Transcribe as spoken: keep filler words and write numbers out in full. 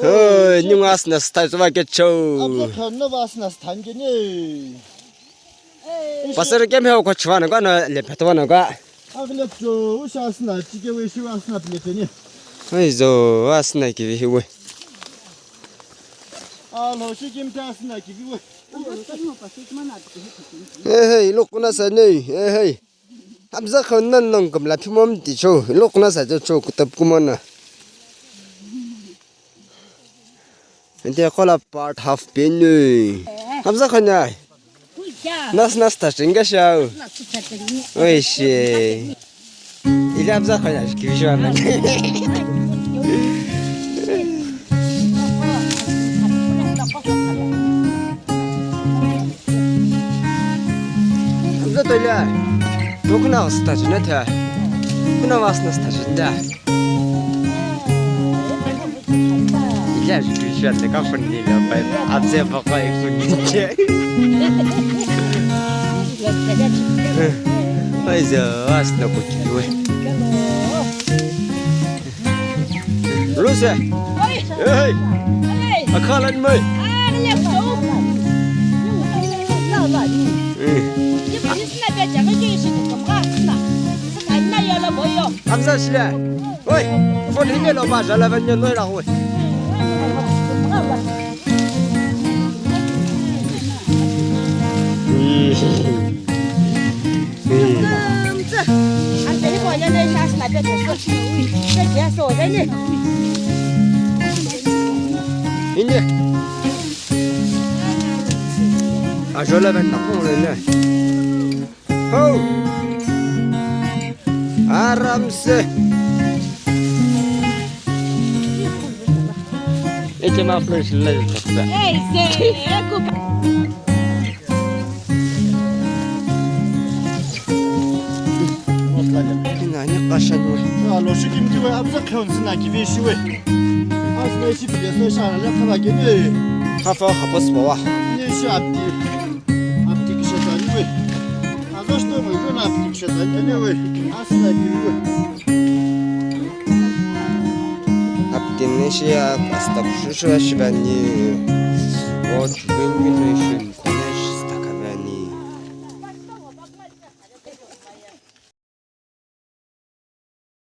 Oi, ningu asna stai zuwa ke chou. Abza khano va asna stan ke ne. Pastor ke me ko chwa na ko na le pheto na ko. Agle chou, u sha asna, chike we shi asna plete ne. Oi zo, asna ki vi we. Alo, shi kim ta asna ki vi we. Hey, hey, look na sa nei. Hey, hey. Abza khano nan nong kam la phimom ti chou. Look na sa chou, chou kutap kumona. Ente kola part half penu. Hamza khanya. Nas nas ta chinga shau. Oi she. Ile hamza khanya ki shau na. Hamza toila. Tokuna sta chinatha. Kuna vas nas ta chinda. Ila juju shua te ka phone ni la pai. Abze pa ko e kuni che. Aiza, asna ko kiwe. Rose. Hey. Akhalan mai. Abza shila. Oi, phone hile lo ba jala ban noi la oi. Inye. Ajola ben nakho le. Ho! Aram se. Ete ma fresh le. Hey, se, eko. Ina ni kashan we. Alo, shi kim ki we, abza khon sina ki vi shi we. Asna shi pile so sha le khala ke ne. Khafa khapas bawa. Ni shi apti. Apti kisha tani we. Azo sto mo yo na apti kisha tani we. Asna ki we. Apti ne shi ya asta kushu shu shi bani. O twenty nation.